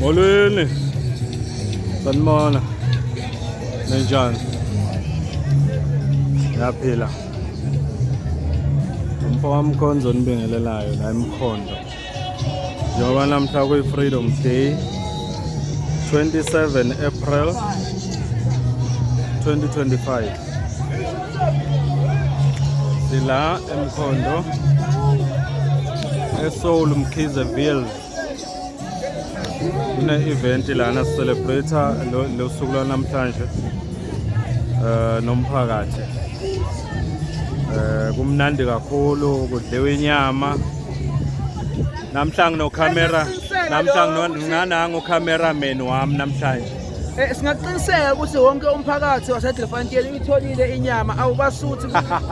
Molweni. Sanibona. Ninjani? Ngiyaphila. Umfo wamkhonzo onibingelelayo la eMkhondo. Njengoba namhla kuyi-Freedom Day 27 April 2025. Sila eMkhondo eSoul Mkhizeville. Kune-event lana celebrate lo suku lwanamhlanje nomphakathi. Kumnandi kakhulu kudliwa inyama. Namhla ngino camera, namhla nginanangu cameraman wami namhlanje. Singaqiniseka ukuthi wonke umphakathi waseDriefontein uyitholile inyama awubasuthi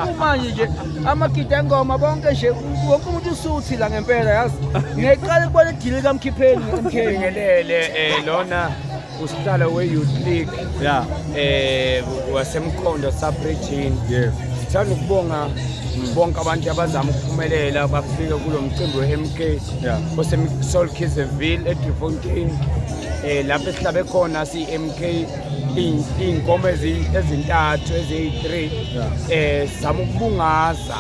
kumanje nje amagida engoma bonke nje wonke umuntu usuthi la ngempela yazi ngiyayiqala ukubona idili kaMkhipheni nge-MK. Ngibingelele lona usihlalo we-Youth League waseMkhondo sub-region. Sithanda ukubonga bonke abantu abazama ukuphumelela bafike kulo mcimbi we-MK oseSol Kizeville eDriefontein, lapho esihlabe khona si-MK iy'nkomo ezintathu eziyi-3, sizama ukubungaza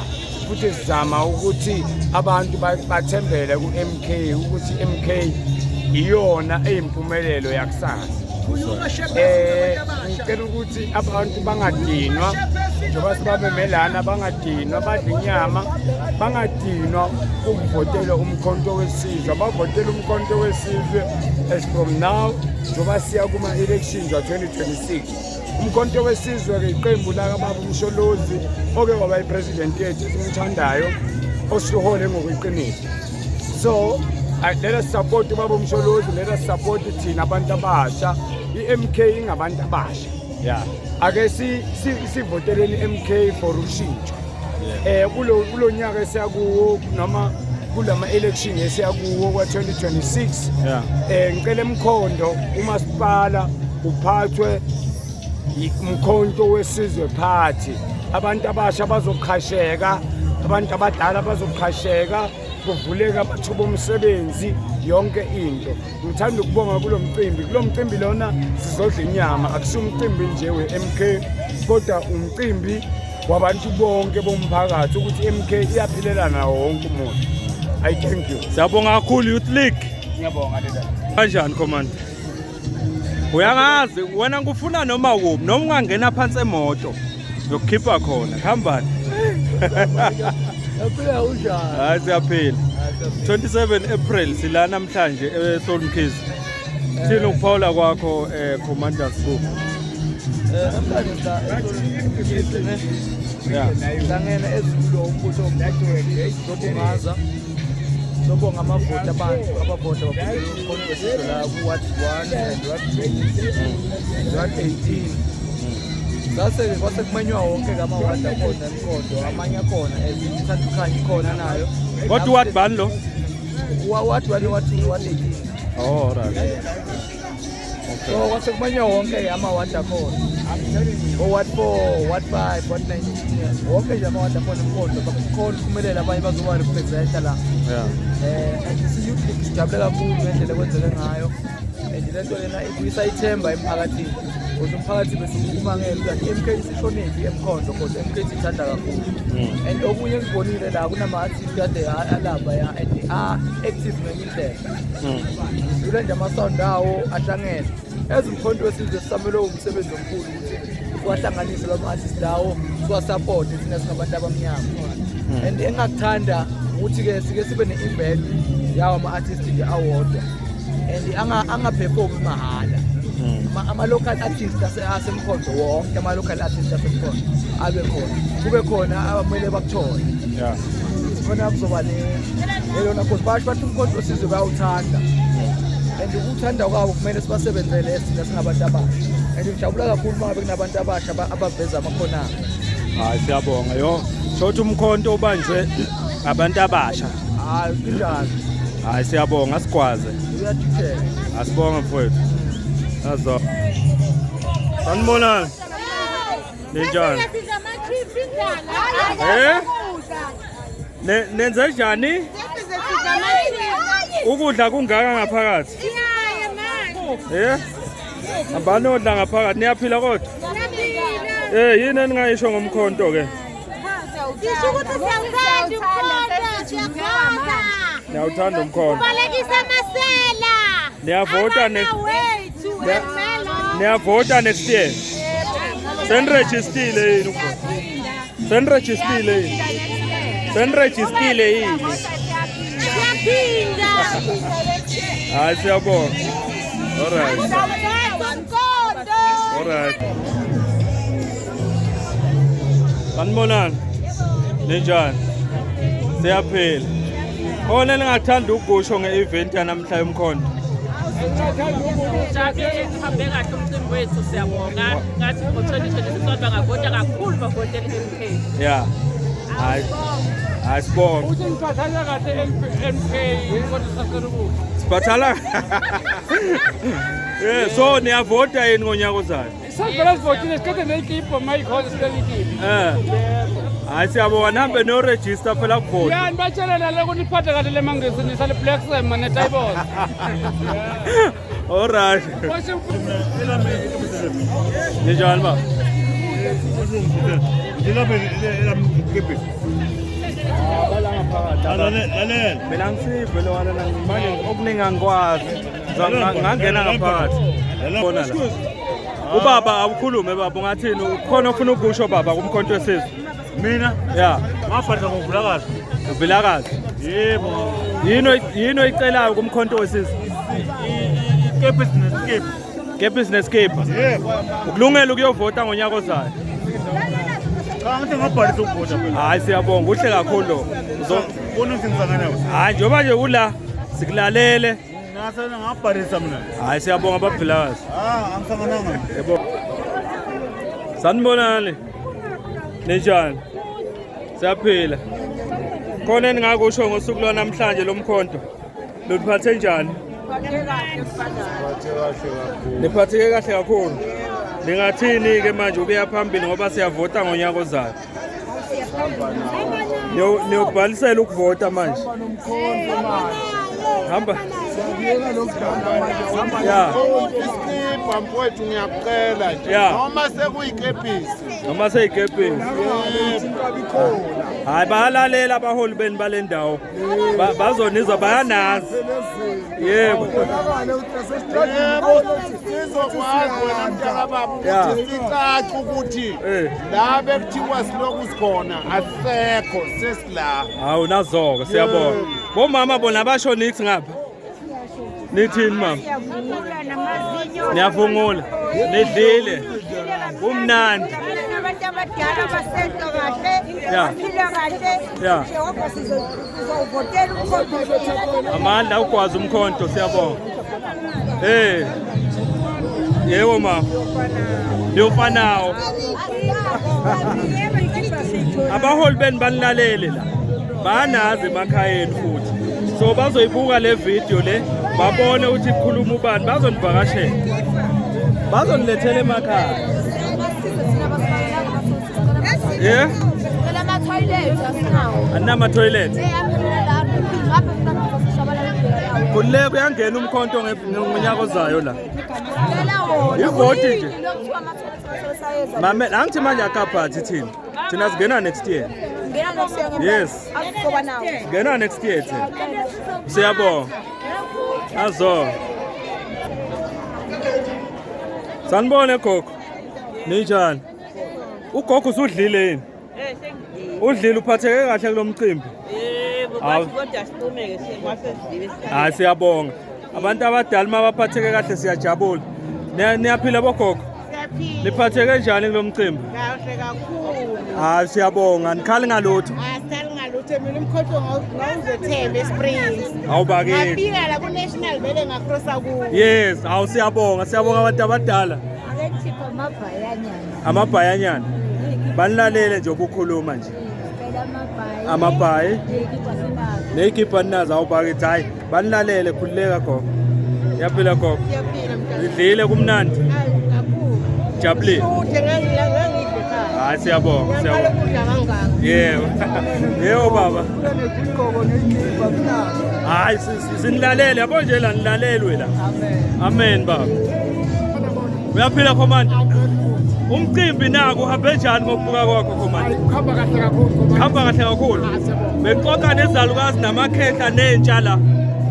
futhi sizama ukuthi abantu bathembele ku-MK ukuthi MK iyona eyimpumelelo yakusasa. Ngicela ukuthi abantu bangadinwa njengoba sibabemelana, bangadinwa badla inyama, bangadinwa ukuvotela uMkhonto weSizwe. Abavotela uMkhonto weSizwe as from now njengoba siya kuma-elections wa-2026. UMkhonto weSizwe-ke iqembu lakababa uMsholozi oke waba i-president yethu esimthandayo osihole ngokweqiniso. So let us support ubaba uMsholozi, let us support thina abantu abasha. I-MK ingabantu abasha. Ake sivoteleni i-MK for ushintsho. Kulo nyaka esiya kuwo noma kulama election esiya kuwo kwa 2026, ngicela eMkhondo umasipala uphathwe Umkhonto weSizwe Party. Abantu abasha bazoqhasheka, abantu abadala bazoqhasheka, kuvuleka amathuba omsebenzi, yonke into. Ngithanda ukubonga kulo mcimbi. Kulo mcimbi lona sizodla inyama, akusiwo umcimbi nje we-MK kodwa umcimbi wabantu bonke bomphakathi ukuthi MK iyaphilelana nawo wonke umuntu. I thank you. Siyabonga kakhulu Youth League. Ngiyabonga lena. Kanjani commander? Uyangazi wena ngufuna noma kuphi noma ungangena phansi emoto yokukhipha khona khambani. Yaphila unjani? Hayi siyaphila. 27 April sila namhlanje eSol Mkhize. Thina ukuphawula kwakho Commander Scoop. Namhlanje sila eSol Hlangene ezikulo umbutho womkhonto sobonga amavoti abantu abavota bavotela uMkhonto weSizwe la ku-ward 1 and ward 2 and ward 18. Sase-ke kwase kumenywa wonke-ke amawadi akhona eMkhondo, amanye akhona as ithatha ukhanya ikhona nayo. Kodwa ward bani lo? Ward 1, ward 2, ward 18. Oh, all right. So kwase kumenywa wonke-ke amawadi akhona. O-ward 4, ward 5, ward 19, wonke nje amawadi akhona eMkhondo bakhona ukuphumelela, abanye bazoba representa la. And si-youth league sijabule kakhulu ngendlela ekwenzeke ngayo and le nto lena ibuyisa ithemba emphakathini because umphakathi bese umangele ukuthi MK isishonephi eMkhondo because MK sithanda kakhulu. And okunye engibonile la kunama-artist kade alapha ya and a-active ngenye indlela, ngizwile nje ama-sound awo ahlangene. As uMkhonto weSizwe sisamelwe umsebenzi omkhulu ukuthi siwahlanganise lawo ma-artist lawo, siwasapote thina singabantu abamnyama. And engakuthanda ukuthi-ke sike sibe ne-event yawo ama-artist nje awodwa and angaperformi mahhala, ama-local artist aseMkhondo wonke, ama-local artist aseMkhondo abe khona, kube khona abamele bakuthole khona kuzoba lelona cause basho bathi uMkhonto weSizwe bayawuthanda and ukuthanda kwabo kumele sibasebenzele thina singabantu abasha and ngijabula kakhulu uma ngabe kunabantu abasha abaveza amakhono abo. Hayi siyabonga yo. Shothi uMkhonto ubanjwe abantu abasha. Hayi kunjalo. Hayi siyabonga sigwaze. Uyajijela. Asibonge mfowethu. Azo. Sanibonani. Ninjani? Eh? Nenze njani? Ukudla kungaka ngaphakathi. Eh? Hambani odla ngaphakathi niyaphila kodwa? Eh yini eningayisho ngomkhonto ke? Sisho ukuthi siyawuthanda umkhonto, siyakwaza. Niyawuthanda umkhonto. Ubalekisa amasela. Niyavota ne wethu emelo. Niyavota next year. Senirejistile yini ukuvota? Senirejistile yini? Senirejistile yini? Siyaphinda. Hayi siyabonga. All right. Siyawuthanda umkhonto. All right. Sanibonani. Ninjani? Siyaphila. Khona eningathanda ukusho nge-event yanamhla yomkhonto. Sihambe kahle umcimbi wethu siyabonga. Ngathi ngo-2026 abantu bangavota kakhulu bavotele i-MK. Yeah. Hayi. Hayi sibonga. Uthi ngiphathana kahle MK kodwa sisacela ukudla. Siphathala. Yeah, so niyavota yini ngonyaka ozayo? Sasivele sivotile siqede neyikipho mayikhona sicela ikipho. Eh. Hayi siyabonga nihambe niyoregister phela kuvota. Ya nibatshele nale ukuthi niphathe kahle le mangisi nisale black sam netayibos. All right. Ninjani baba? Mina ngisive lo wala manje okuningi angikwazi. Ngangena ngaphakathi. Khona la. Ubaba awukhulume baba ungathini ukhona ofuna ukusho baba kumkhonto wesizwe. Mina Yeah, ngabhalisa ngoVulakazi. uVilakazi. Yebo. Yini oyicelayo kumkhonto wesizwe? Ikepisi nesikipha. Kepisi nesikipha. Yebo. Ukulungela ukuyovota ngonyaka ozayo. Cha ngithi ngabhalisa ukuvota phela. Hayi siyabonga kuhle kakhulu lo. Bona ukuthi ngisangana nawe. Hayi njengoba nje kula sikulalele. Ngasana ngabhalisa mina. Hayi siyabonga baVilakazi. Ah, angisangananga. Yebo. Sanibonani. Ninjani? Siyaphila. Khona eningakusho ngosuku lwanamhlanje lomkhonto. Luphathe njani? Niphatheke kahle kakhulu. Ningathini ke manje ukuya phambili ngoba siyavota ngonyaka ozayo. Niyobhalisela ukuvota manje. Hamba. Yeah. Isikibha mfowethu ngiyakucela nje noma sekuyikepisi. Noma seyikepisi. Hayi bayalalela abaholi beni bale ndawo. Bazonizwa bayanazi. Yebo. Yebo, sizokwazi wena mntakababa ukuthi sicace ukuthi la bekuthiwa silokhu sikhona asisekho sesila. Hawu nazo-ke siyabonga. Bomama bona basho nithi ngapha. Nithini mama? Niyavungula. Nidlile. Kumnandi. Abantu abadala basento kahle, baphila kahle. Jehova sizovotela umkhonto. Amandla ugwaza umkhonto siyabonga. Eh. Yebo mama. Liyofanawo. Abaholi beni banilalele la. Banazi emakhaya enu futhi. So bazoyibuka le video le babone ukuthi kukhuluma ubani bazonivakashela. Bazonilethela emakhaya. Yeah. Anama toilet. Khululeka uyangena umkhonto ngonyaka ozayo la. Ivoti nje. Mame, angithi manje akaphathi thina. Thina singena next year. Yes. Singena next year thina. Siyabonga. Azo. Sanibona gogo. Ninjani? Ugogo usudlile yini? Udlile uphatheke kahle kulomcimbi? Yebo, kodwa siqhumeke semasedlile. Hayi siyabonga. Abantu abadala mabaphatheke kahle siyajabula. Niyaphila bogogo? Siyaphila. Niphatheke njani kulomcimbi? Kahle kakhulu. Hayi siyabonga. Nikhali ngalutho. Asikhali ngalutho mina umkhonto ngawuzethemba eSprings. Awubakini. Ngafika la ku-National vele ngakrosa kuwo. Yes, awu siyabonga. Siyabonga abantu abadala. Ake khipha amabhayanyana. Amabhayanyana. Banilalele nje ukukhuluma nje. Amabhayi. Neyikipha ninazo awubakithi hayi banilalele khululeka gogo. Yaphila gogo. Siyaphila mntana. Nidlile kumnandi. Kakhulu. Jabulile. Ude ngangidla ekhaya. Hayi siyabonga, Ngiyaqala siyabonga. ukudla kangaka. Yebo. Yebo baba. Nezigqoko neyikipha kunazo. Hayi, sinilalele yabo nje la, nilalelwe la. Amen baba. Uyaphila commander? Umcimbi naku uhambe njani ngokubuka kwakho, commander? Kuhamba kahle kakhulu, commander. Hamba kahle kakhulu. Ah, siyabonga. Bexoxa nezalukazi namakhehla nentsha la.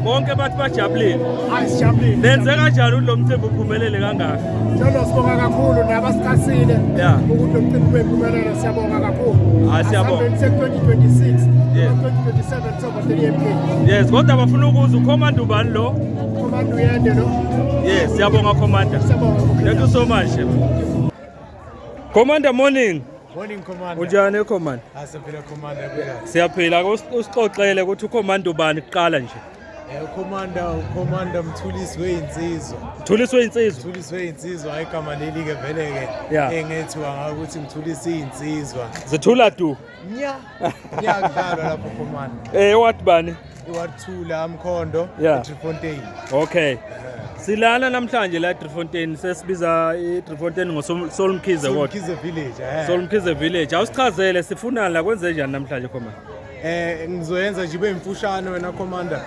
Bonke bathi bajabulile. Hayi, sijabulile. Nenze kanjani ukuthi lo mcimbi uphumelele kangaka? Njalo sibonga kakhulu nabasikhasile ukuthi lo mcimbi ube impumelelo, siyabonga kakhulu. Hayi, siyabonga. Asihambeni se-2026, 2027 sovotela i-MK. Yes, kodwa bafuna ukuza ucommander ubani lo? Commander uyende lo. Yes, siyabonga commander. Siyabonga. Thank you so much. Commander, morning. Morning, Commander. Unjani, commander? Asiphila, Commander, phila. Siyaphila. Ake usixoxele ukuthi ucommander ubani kuqala nje. Ucommander Mthulisi weyinsizwa. Mthulisi weyinsizwa. Mthulisi weyinsizwa, igama leli ke vele ke engethiwa ngayo ukuthi Mthulisi iyinsizwa. Zithula du. Nya. Nya kudlalwa lapho, Commander. What bani? Iward 2 la Mkhondo, eDriefontein. Okay. Silana namhlanje la eDriefontein, sesibiza iDriefontein ngoSol Mkhize kodwa. Mkhize village. Sol Mkhize village. Awusichazele sifunani la, kwenze njani namhlanje, commander? Ngizoyenza nje ibe imfushane wena, Commander.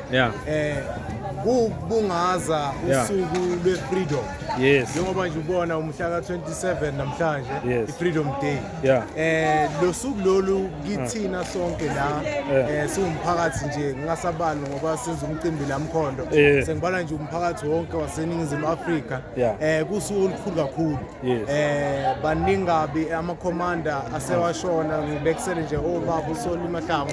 Kubungaza usuku lwe-freedom. Njengoba nje ubona umhla ka-27 namhlanje, i-Freedom Day. Lo suku lolu kithina sonke la siwumphakathi nje, ngingasabali ngoba senza umcimbi la Mkhondo. Sengibala nje umphakathi wonke waseNingizimu Afrika. Kusuku olukhulu kakhulu. Baningi kabi ama-commander asewashona, ngibekisele nje obaba uSolly Mahlangu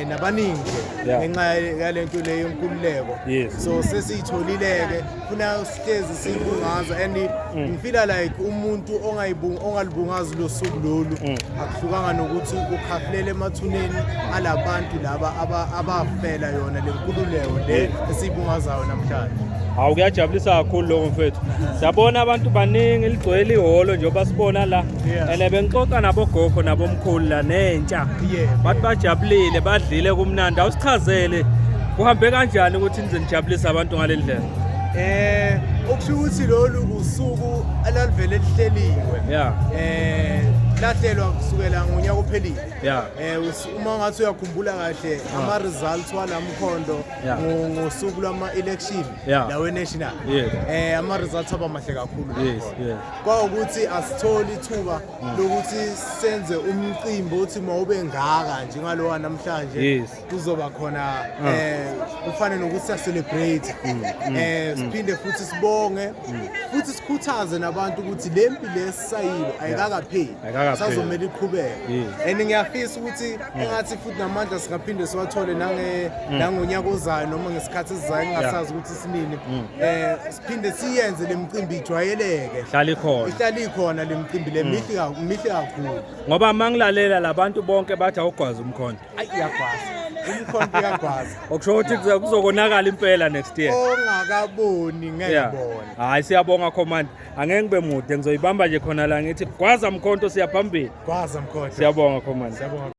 nabaningi nje ngenxa yalento le yenkululeko. So sesiyitholile-ke, funa sihlezi siyibungaza and ngifeela like umuntu ongalibungazi lo suku lolu akuhlukanga nokuthi ukhafulela emathuneni alabantu laba abafela yona le nkululeko le esiyibungazayo namhlanje. Hawu, kuyajabulisa kakhulu lokho mfethu. Siyabona abantu baningi, ligcwele ihholo njengoba sibona la. And bengixoxa nabogogo nabomkhulu la nentsha. Bathi bajabulile, badlile kumnandi. Awusichazele kuhambe kanjani ukuthi nize nijabulise abantu ngale ndlela? Okusho ukuthi lolu usuku elalivele lihleliwe. Lahlelwa kusukela ngonyaka ophelile. Uma ngathi uyakhumbula kahle ama results walamkhondo ngosuku lwama election lawe national. Ama results aba mahle kakhulu lakhona. Kwawukuthi asitholi ithuba lokuthi senze umcimbi othi mawube ngaka njengalowa namhlanje. Kuzoba khona kufane nokuthi siya celebrate, siphinde futhi sibonge futhi sikhuthaze nabantu ukuthi le mpi lesayilo ayikakapheli. Ayikakapheli. Sazomela iqhubeke. And ngiyafisa ukuthi engathi futhi namandla singaphinde siwathole nange nangonyaka ozayo noma ngesikhathi esizayo, ngingasazi ukuthi sinini, siphinde siyenze le micimbi ijwayeleke. Hlala ikhona. Ihlala ikhona le micimbi le, mihle mihle kakhulu. Ngoba mangilalela labantu bonke bathi awugwazi umkhonto. Ayi, iyagwaza umkhonto, iyagwaza. Okusho ukuthi kuzokonakala impela next year. Ongakaboni ngeke bona. Hayi, siyabonga commander. Angeke ngibe mude, ngizoyibamba nje khona la ngithi gwaza mkhonto, siya phambili. Gwaza mkhonto. Siyabonga commander. Siyabonga.